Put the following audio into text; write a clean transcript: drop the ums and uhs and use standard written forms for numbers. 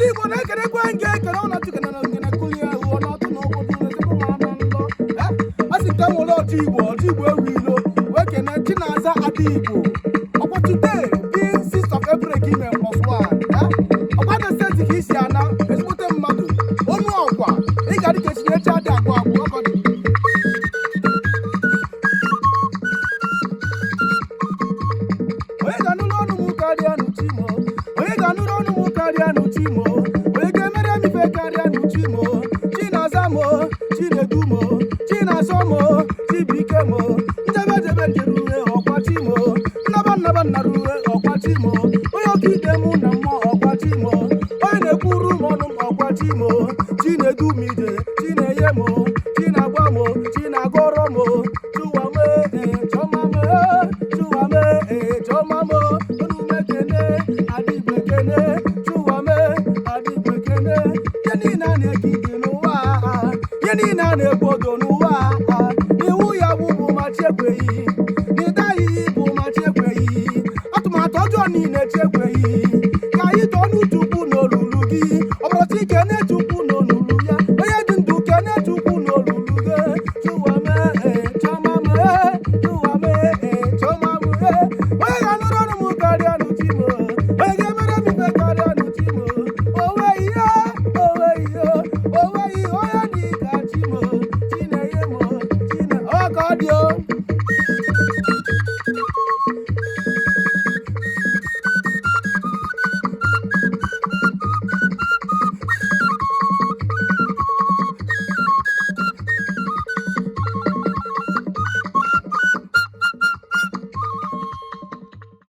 Ndị Igbo na-ekenekwe nke ekene ọ na-atụkene na ngene kuli ahụ ọ na-atụ na obodo ezigbo ma na nlọ. A sị nke nwere ọjọ Igbo, ọjọ Igbo ewu ilo wee kene Chinaza Ada Igbo. Ọkwa today being 6th of April ka ime plus 1. Ọkwa na steeti ka isi ana ezigbote mmadụ onu ọkwa ị ga-adị ka echi echi adị agwụ agwụ ọkọ dị. Onye ga-anụrụ ọnụ m karịa n'uchi mo? Onye ga-anụrụ ọnụ m karịa n'uchi mo? Onye ga-emere m ife karịa n'uchi mo? Chinaza mo, Chinedu mo, Chinazọ mo, Chibuike mo, njebe jebe njerue ọkwa chi mo, nnaba nnaba nnarue ọkwa chi mo, onye ọkaikpe mụ na mmụọ ọkwa chi mo, onye na-ekwuru m ọnụ m ọkwa chi mo, Chinedu m ije, Chinenye mo, Chinagwa mo, Chinagọrọ mo, Chụwa m ee, Chiọma m ee, Chụwa m ee, Chiọma m, onu m ekene, Adigbo ekene, Chụwa m ee, Adigbo ekene, ihe niile a na-ekike n'ụwa a, ihe niile a na-ekwodo n'ụwa a, iwu ya bụ bụ ma chi ekweghị, n'ịdaghị bụ ma chi ekweghị, atụmatụ ọjọọ niile chi ekweghị, ka anyị tọọ n'uchukwu.